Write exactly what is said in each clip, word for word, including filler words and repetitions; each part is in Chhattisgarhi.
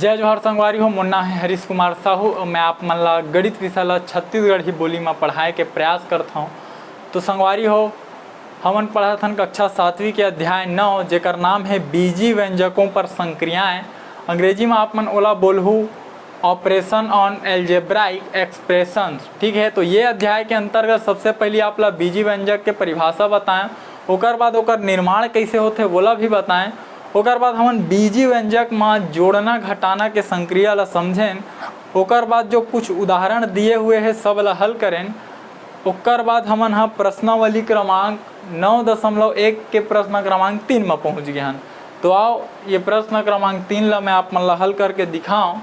जय जोहार संगवारी हो, मोर नाम हे हरीश कुमार साहू अउ मैं आप मन ला गणित विषय ला छत्तीसगढ़ी बोली म पढ़ाए के प्रयास करत हौं। तो संगवारी हो, हमन पढ़त हन कक्षा सातवीं के अध्याय नौ, जेकर नाम हे बीजी व्यंजकों पर संक्रियाएं। अंग्रेजी म आप मन ओला बोलहू Operation on Algebraic Expressions, ठीक है। तो ये अध्याय के अंतर्गत सबसे पहली आप ला बीजी व्यंजक के परिभाषा बताएं, ओकर बाद ओकर निर्माण कैसे होथे वोला भी बताएं, ओकर बाद हमन बीजी व्यंजक म जोड़ना घटाना के संक्रिया ला समझेन, ओकर बाद जो कुछ उदाहरण दिए हुए हे सब ला हल करेन, ओकर बाद हमन ह प्रश्नावली क्रमांक नौ दशमलव एक के प्रश्न क्रमांक तीन म पहुंच गे हन। तो आओ, ये प्रश्न क्रमांक तीन ला मैं आप मन ला हल करके दिखाओं।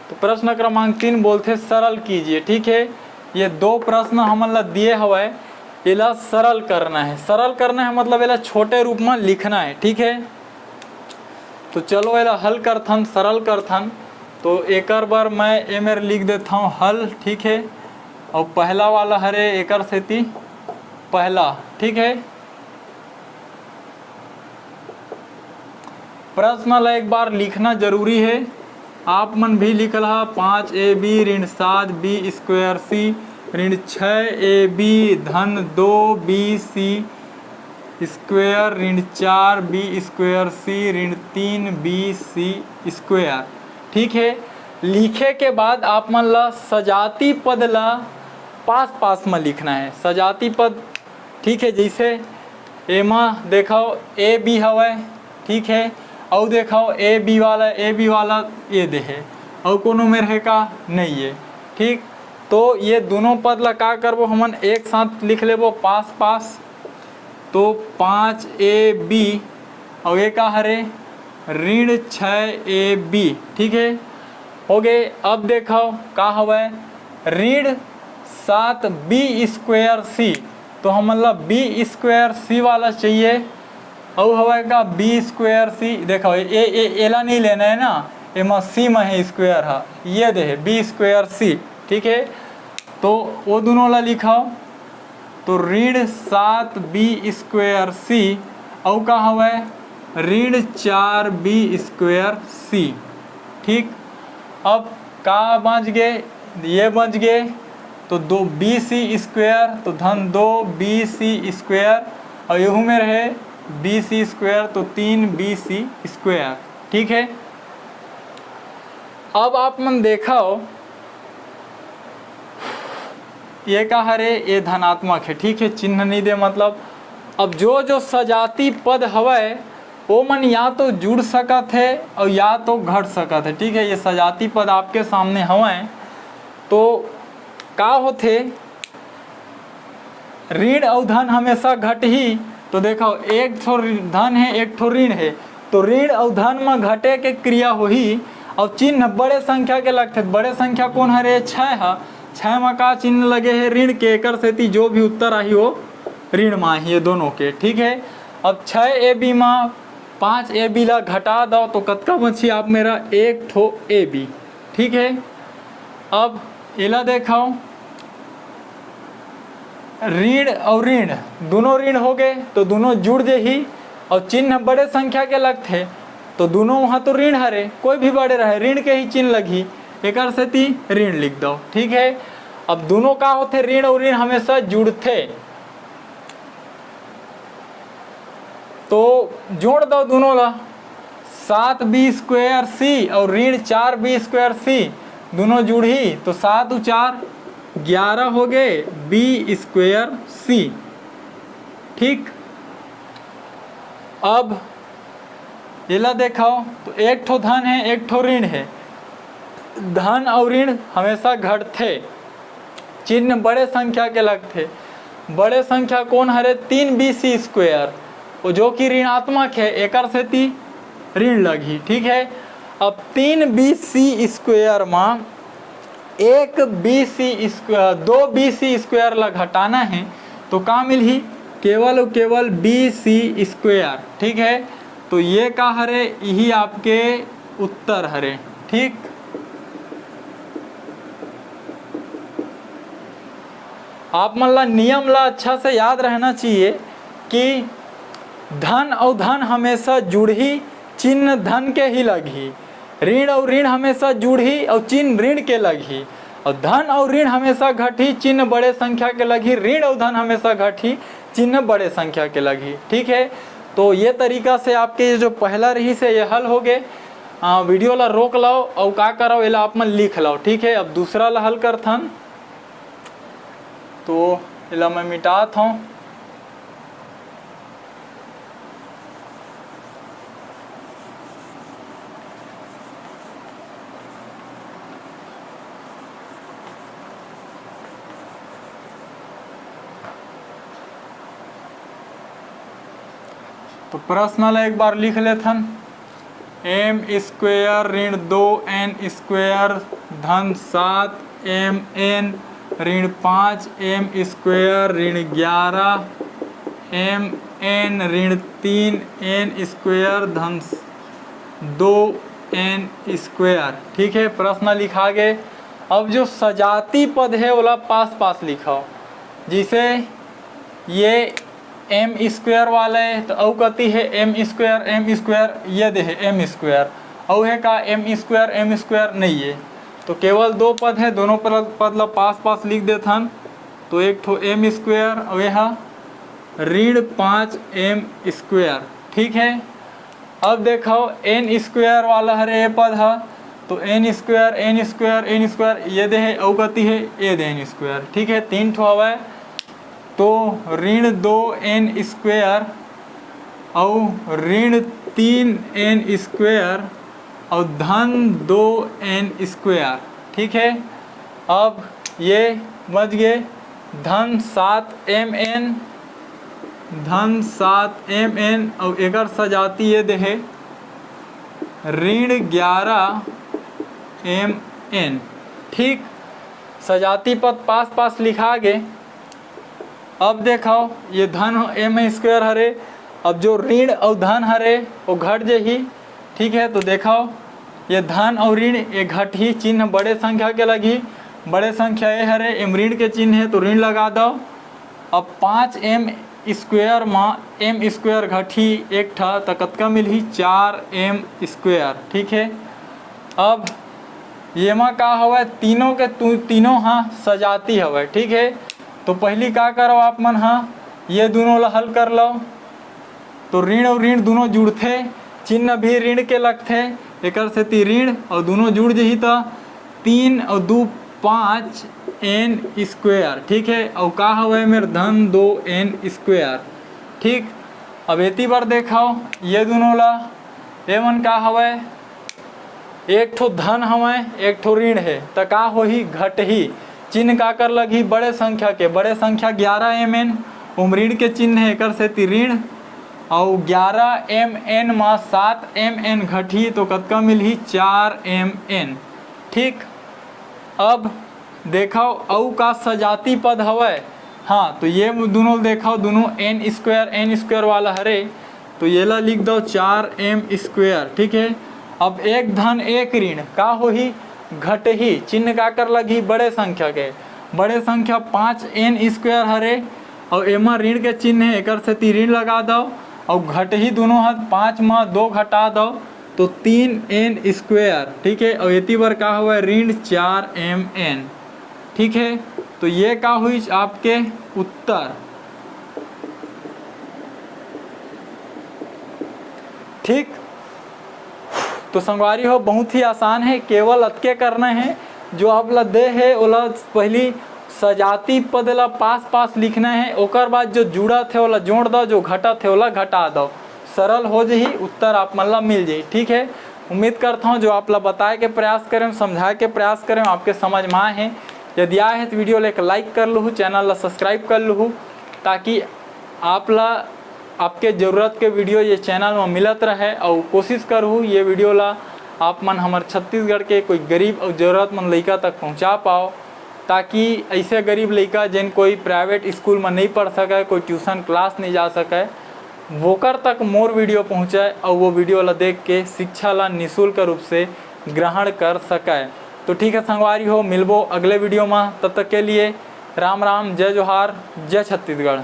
तो प्रश्न क्रमांक तीन बोलथे, सरल कीजिए, ठीक है। ये दो प्रश्न हमन ला दिए हवय, एला सरल करना है। सरल करना है मतलब एला छोटे रूप में लिखना है, ठीक है। तो चलो एला हल करथन, सरल करथन। तो एकर बर मैं ए मेर लिख देथौं हल, ठीक है। और पहला वाला हरे एकर सेती पहला, ठीक है। प्रश्न ला एक बार लिखना जरूरी है, आप मन भी लिख लहा। पाँच ए बी ऋण सात बी स्क्वायर सी ऋण छः ए बी धन दो बी सी स्क्वायर ऋण चार बी स्क्वायर सी ऋण तीन बी सी स्क्वायर। ठीक है, लिखे के बाद आप मन ला सजाती पद ला पास पास में लिखना है। सजाती पद, ठीक है, जैसे एमा देखो ए बी हवय, ठीक है, अउ देखो ए बी वाला, ए बी वाला ये दे है, अउ कोनो मेर है का? नहीं है, ठीक। तो ये दोनों पद ला का करबो, हमन एक साथ लिख लेबो पास पास। तो पाँच ए बी अउ ये का हरे? ऋण छः ए बी, ठीक है, हो गए। अब देखो का हवय, ऋण सात बी स्क्वायर सी, तो हमन ला बी स्क्वायर सी वाला चाहिए। अउ हवय का बी स्क्वायर सी, देखो ए, ए, एला नहीं लेना है ना, एमा सी में है स्क्वायर हा, ये दे है बी स्क्वायर सी, ठीक है। तो वो दोनों ला लिखाओ, तो ऋण सात बी स्क्वायर सी, अउ का हवय? ऋण चार बी स्क्वायर सी, ठीक। अब का बच गे? ये बच गे, तो दो बी सी स्क्वायर, तो धन दो बी सी स्क्वायर, और यहू में रहे बी सी स्क्वायर, तो तीन बी सी स्क्वायर, ठीक है। अब आप मन देखो, ये का हरे? ये धनात्मक है, ठीक है, चिन्ह नहीं दे, मतलब अब जो जो सजाती पद हवय, वो मन या तो जुड़ सकत है और या तो घट सकत है, ठीक है। ये सजाती पद आपके सामने हवय, तो का होथे? ऋण अउ धन हमेशा घटही। तो देखो, एक ठो धन है, एक ठो ऋण है, तो ऋण अउ धन म घटे के क्रिया होही। अउ चिन्ह बड़े संख्या के लगथे। बड़े संख्या कौन हरे? छः ह। छः म का चिन्ह लगे है? ऋण के। एकर सेती जो भी उत्तर आही, वो ऋण म आही, ये दोनों के, ठीक है। अब छः ए बी म पाँच ए बी ला घटा दो, तो कतका बची आप मेरा? एक ठो ए बी, ठीक है। अब एला देखो, ऋण अउ ऋण, दोनों ऋण हो गए, तो दोनों जुड़ जही, अउ चिन्ह बड़े संख्या के लगथे, तो दोनों वहाँ तो ऋण हरे, कोई भी बड़े रहे, ऋण के ही चिन्ह लगही, एकर सेती ऋण लिख दो, ठीक है। अब दोनों का होथे? ऋण अउ ऋण हमेशा जुड़थे, तो जोड़ दो दोनों ला, सात बी स्क्वायर सी और ऋण चार बी स्क्वायर सी, दोनों जुड़ही, तो सात दू चार ग्यारह हो गए बी स्क्वायर सी, ठीक। अब एला देखो, तो एक ठो धन है, एक ठो ऋण है। धन और ऋण हमेशा घटथे, चिन्ह बड़े संख्या के लगथे। बड़े संख्या कौन हरे? तीन बी सी स्क्वायर, वो जो कि ऋणात्मक है, एकर सेती ऋण लगही, ठीक है। अब तीन बी सी स्क्वायर मा एक बी सी स्क्वायर, दो बी सी स्क्वायर ला घटाना है, तो का मिलही? केवल अउ केवल बी सी स्क्वायर, ठीक है। तो ये का हरे? यही आपके उत्तर हरे, ठीक। आप मन ला नियम ला अच्छा से याद रहना चाहिए कि धन अउ धन हमेशा जुड़ही, चिन्ह धन के ही लगही। ऋण अउ ऋण हमेशा जुड़ही अउ चिन्ह ऋण के लगही, अउ धन अउ ऋण हमेशा घटही, चिन्ह बड़े संख्या के लगही। ऋण अउ धन हमेशा घटही, चिन्ह बड़े संख्या के लगही। ठीक है, तो ये तरीका से आपके ये जो पहला रहिस हे, ये हल हो गे। आ, video ला रोक लव अउ का करव, एला आप मन लिख लव। ठीक है, अब दूसरा ला हल करथन। तो एला मैं मिटात हौं। तो प्रश्न ला एक बार लिख लेथन। एम स्क्वेयर ऋण दो एन स्क्वेयर धन सात एम एन ऋण पाँच एम स्क्वेयर ऋण ग्यारह एम एन ऋण तीन एन स्क्वेयर धन दो एन स्क्वेयर। ठीक है, प्रश्न लिखा गे। अब जो सजाती पद है, ओला पास पास लिखव। जैसे ये एम स्क्वेयर वाला है, तो अउ कति है एम स्क्वेयर, एम स्क्वेयर ये दे है एम स्क्वेयर, अउ है का एम स्क्वेयर, एम स्क्वेयर नहीं है, तो केवल दो पद है, दोनों पद, पद ला पास पास लिख देथन। तो एक ठो एम स्क्वेयर, अउ ये हा ऋण पाँच एम स्क्वेयर। ठीक है, अब देखव एन स्क्वेयर वाला हरे ये पद हा, तो N square, N square, N square ये दे है, अउ कति है ये दे एन स्क्वेयर। ठीक है, तीन ठो हवय, तो ऋण दो एन स्क्वेयर अउ ऋण तीन एन स्क्वेयर अउ धन दो एन स्क्वेयर। ठीक है, अब ये बच गे धन सात एम एन, धन सात एम एन अउ एकर सजाती ये दे हे ऋण ग्यारह एम एन। ठीक, सजाती पद पास पास लिखा गे। अब देखव, ये धन एम स्क्वेयर हरे, अब जो ऋण अउ धन हरे, वो घट जही। ठीक है, तो देखव, ये धन अउ ऋण ये घटही, चिन्ह बड़े संख्या के लगही, बड़े संख्या ये हरे, एम ऋण के चिन्ह है, तो ऋण लगा दव। अब पाँच एम स्क्वेयर मा एम स्क्वेयर घटही एक ठा, त कतका मिलही? चार एम स्क्वेयर। ठीक है, अब येमा का हवय, तीनों के तू-, तीनों हा सजाती हवय। ठीक है, तो पहली का करव आप मन हा, ये दोनों ला हल कर लव। तो ऋण अउ ऋण दोनों जुड़थे, चिन्ह भी ऋण के लगथे, एकर सेती ऋण अउ दोनों जुड़ जही त तीन अउ दू पाँच एन स्क्वेयर। ठीक है, अउ का हवय मेर धन दो एन स्क्वेयर। ठीक, अब एती बर देखव ये दोनों ला, एमन का हवय, एक ठो धन हवय, एक ठो ऋण हे, त का होही? घटही। चिन्ह काकर लगही? बड़े संख्या के। बड़े संख्या ग्यारह एम एन, ओम ऋण के चिन्ह हे, एकर सेती ऋण। अउ ग्यारह एम एन मा सात एम एन घटही, तो कतका मिलही? चार एम एन। ठीक, अब देखव, अउ का सजाती पद हवय? हाँ, तो ये दोनों देखव, दोनों एन स्क्वेयर, एन स्क्वेयर वाला हरे, तो येला लिख दव चार एम स्क्वेयर। ठीक है, अब एक धन एक ऋण का होही? घटही। चिन्ह काकर लगही? बड़े संख्या के। बड़े संख्या पाँच एन स्क्वेयर हरे, अउ एमा ऋण के चिन्ह हे, एकर सेती ऋण लगा दव, अउ घटही दोनों ह, पाँच म दो घटा दव, तो तीन एन स्क्वेयर। ठीक है, अउ एती बर का हवय? ऋण चार एम एन। ठीक है, तो ये का हुई आपके उत्तर। ठीक, तो संगवारी हो, बहुत ही आसान है, केवल अतके करना है, जो आप ला दे है, ओला पहली सजाती पद ला पास पास लिखना है, ओकर बाद जो जुड़त है, ओला जोड़ दो, जो घटत है, ओला घटा दो। सरल हो जही, उत्तर आप मन ला मिल जही। ठीक है, उम्मीद करता हूँ, जो आप ला बताए के प्रयास करें, समझाए के प्रयास करें, आपके समझ में आए हैं। यदि आए हैं, तो वीडियो ला एक like कर लूँ, चैनल ला subscribe कर लूँ, ताकि आप ला, आपके ज़रूरत के वीडियो ये चैनल में मिलत रहे। और कोशिश करहूँ, ये वीडियो ला आप मन हमर छत्तीसगढ़ के कोई गरीब और ज़रूरतमंद लइका तक पहुँचा पाओ, ताकि ऐसे गरीब लइका, जिन कोई प्राइवेट स्कूल में नहीं पढ़ सके, कोई ट्यूशन क्लास नहीं जा सके, वोकर तक मोर वीडियो पहुँचे और वो वीडियो ला देख के शिक्षा ला निःशुल्क रूप से ग्रहण कर सके। तो ठीक है संगवारी हो, मिलबो अगले वीडियो में। तब तक के लिए राम राम, जय जोहार, जय छत्तीसगढ़।